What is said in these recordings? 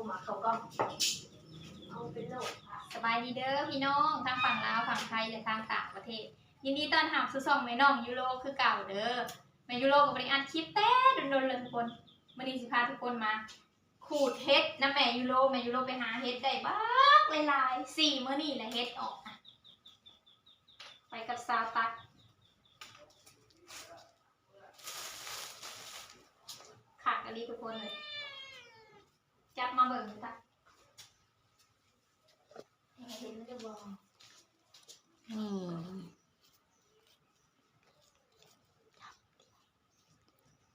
ເອົາເປັນໂລກ ສະບາຍດີເດີພີ່ນ້ອງ ທັງຝັ່ງລາວ ຝັ່ງໄທ ແລະ ທາງຕ່າງປະເທດ. ຍິນດີຕ້ອນຮັບສູ່ຊ່ອງແມ່ນ້ອງຢູໂຣຄືເກົ່າເດີ. ແມ່ຢູໂຣກໍບໍ່ໄດ້ອັດຄລິບແຕ່ດົນໆແລ້ວທຸກຄົນ. ມື້ນີ້ຊິພາທຸກຄົນມາຂູດເຫັດນຳແມ່ຢູໂຣ. ແມ່ຢູໂຣໄປຫາເຫັດໄດ້ບັກຫຼາຍໆ ສີ່ມື້ນີ້ແຫຼະເຫັດອອກ. ໄປກັບສາວຕັກ. ຄັກອີ່ຫຼີທຸກຄົນເອີຍ. ຈັບມາເບິ່ງຕາ ເຫັນຫຼືບໍ່? ນີ້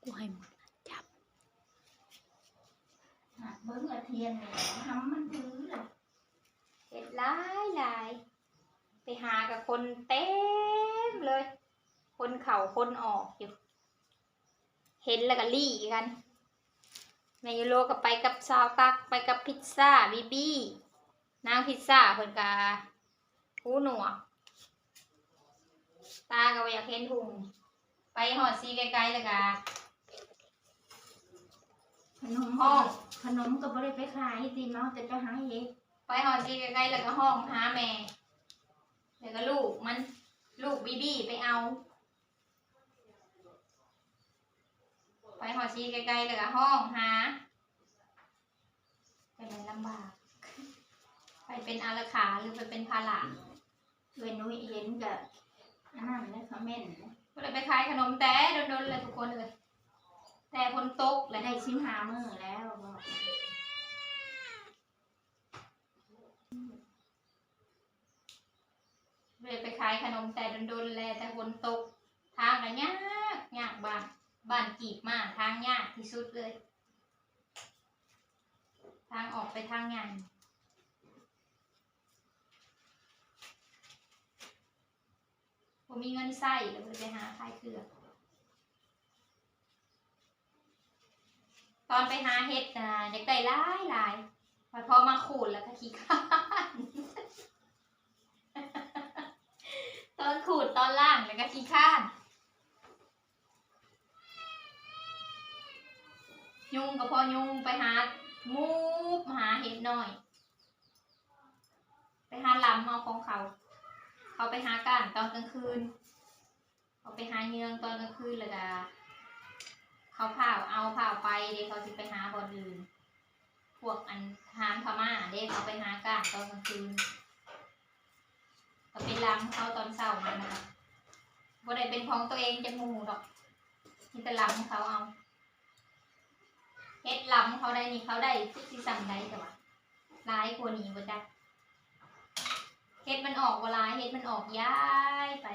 ກູໃຫ້ໝົດ ຈັບ ຫາກເບິ່ງລະທຽນນີ້ ທຳມັນຖືລະ. ເຫັດຫຼາຍໆ ໄປຫາກັບຄົນເຕັມເລີຍ ຄົນເຂົ້າຄົນອອກຢູ່. ເຫັນແລ້ວກໍລີ້ກັນ. ແມ່ຢູໂຣກໍໄປກັບສາວຕັກ ໄປກັບພິດຊາ ບີບີ. ນາງພິດຊາເພິ່ນກໍຫູໜວກ ຕາກໍບໍ່ຢາກເຫັນຫຸ່ງ. ໄປຮອດສີໄກໆ ແລ້ວກໍ ຂະໜົມ ຮ້ອງ ຂະໜົມກໍບໍ່ໄດ້ໄປຂາຍຕິ ເອົາແຕ່ໄປຫາເຫັດ. ໄປຮອດສີໄກໆ ແລ້ວກໍຮ້ອງຫາແມ່ ແລ້ວກໍລູກມັນ ລູກບີບີໄປເອົາ. ໄປຮອດສີໄກໆ ແລ້ວກໍຮ້ອງຫາ. ຈັ່ງໃດລຳບາກ ໃຜເປັນອາລະຂາ ຫຼື ໃຜເປັນພາລະ. ເອື້ອຍນຸ້ຍເຫັນກໍອັນນັ້ນແຫຼະ ຄອມເມັນ. ບໍ່ໄດ້ໄປຂາຍຂະໜົມແຕ່ດົນໆ ແລ້ວທຸກຄົນເອີຍ ແຕ່ຝົນຕົກແຫຼະ ໄດ້ສິບຫ້າມື້ແລ້ວ. ບໍ່ໄດ້ໄປຂາຍຂະໜົມແຕ່ດົນໆ ແລ້ວ ແຕ່ຝົນຕົກ ທາງກໍຍາກ ຍາກ ບ້ານ ບ້ານກີບມ້າ ທາງຍາກທີ່ສຸດເລີຍ ທາງອອກໄປທາງໃຫຍ່. ບໍ່ມີເງິນໃຊ້ ກໍບໍ່ໄດ້ໄປຫາຂາຍເຄື່ອງ. ຕອນໄປຫາເຫັດນະ ຢາກໄດ້ຫຼາຍໆ ບັດພໍມາຂູດແລ້ວກໍຂີ້ຄ້ານ. ຕອນຂູດຕອນລ້າງແລ້ວກໍຂີ້ຄ້ານ. ຍຸງກໍພໍຍຸງ ໄປຫາໝູບ ຫາເຫັດນ້ອຍ. ໄປຫາລຳເອົາຂອງເຂົາ ເຂົາໄປຫາກ້ານຕອນກາງຄືນ ເຂົາໄປຫາເຫຍື່ອງຕອນກາງຄືນ ແລ້ວກະເຂົາພ້າວເອົາພ້າວໄປເດ້ ເຂົາຊິໄປຫາບ່ອນອື່ນ. ພວກອັນທະຫານພະມ້າເດ້ ເຂົາໄປຫາກ້ານຕອນກາງຄືນ ກໍໄປລຳເຂົາຕອນເຊົ້າມານະ ບໍ່ໄດ້ເປັນຂອງຕົວເອງຈັກໝູ່ດອກ ມີແຕ່ລຳເຂົາເອົາ. ເຫັດລຳເຂົາໄດ້ນີ້ ເຂົາໄດ້ຈັກຊິສ່ຳໃດ ແຕ່ວ່າຫຼາຍກວ່ານີ້ບໍ່ຈັກ. ເຫັດມັນອອກບໍ່ຫຼາຍ ເຫັດມັນອອກຢາຍໄປ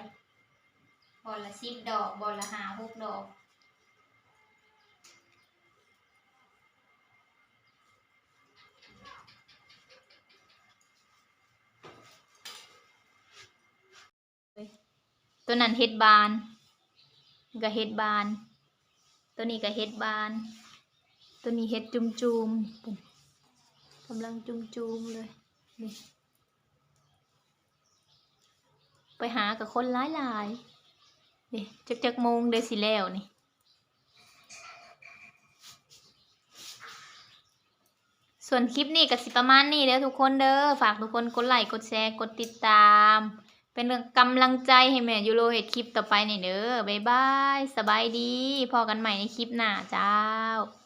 ບ່ອນລະສິບດອກ ບ່ອນລະຫ້າຫົກດອກ. ໂຕນັ້ນເຫັດບານ ນີ້ກໍເຫັດບານ ໂຕນີ້ກໍເຫັດບານ ໂຕນີ້ເຫັດຈຸ່ມໆ ກຳລັງຈຸ່ມໆເລີຍ ນີ້ ໄປຫາກັບຄົນຫຼາຍໆ ນີ້ ຈັກ ຈັກໂມງເດຊິແລ້ວນີ້. ສ່ວນຄລິບນີ້ກໍຊິປະມານນີ້ເດີທຸກຄົນເດີ ຝາກທຸກຄົນກົດໄລ້ ກົດແຊ ກົດຕິດຕາມ ເປັນກຳລັງໃຈໃຫ້ແມ່ຢູໂຣເຮັດຄລິບຕໍ່ໄປນີ້ເດີ. ບາຍບາຍ ສະບາຍດີ ພໍ້ກັນໃໝ່ໃນຄລິບໜ້າເຈົ້າ.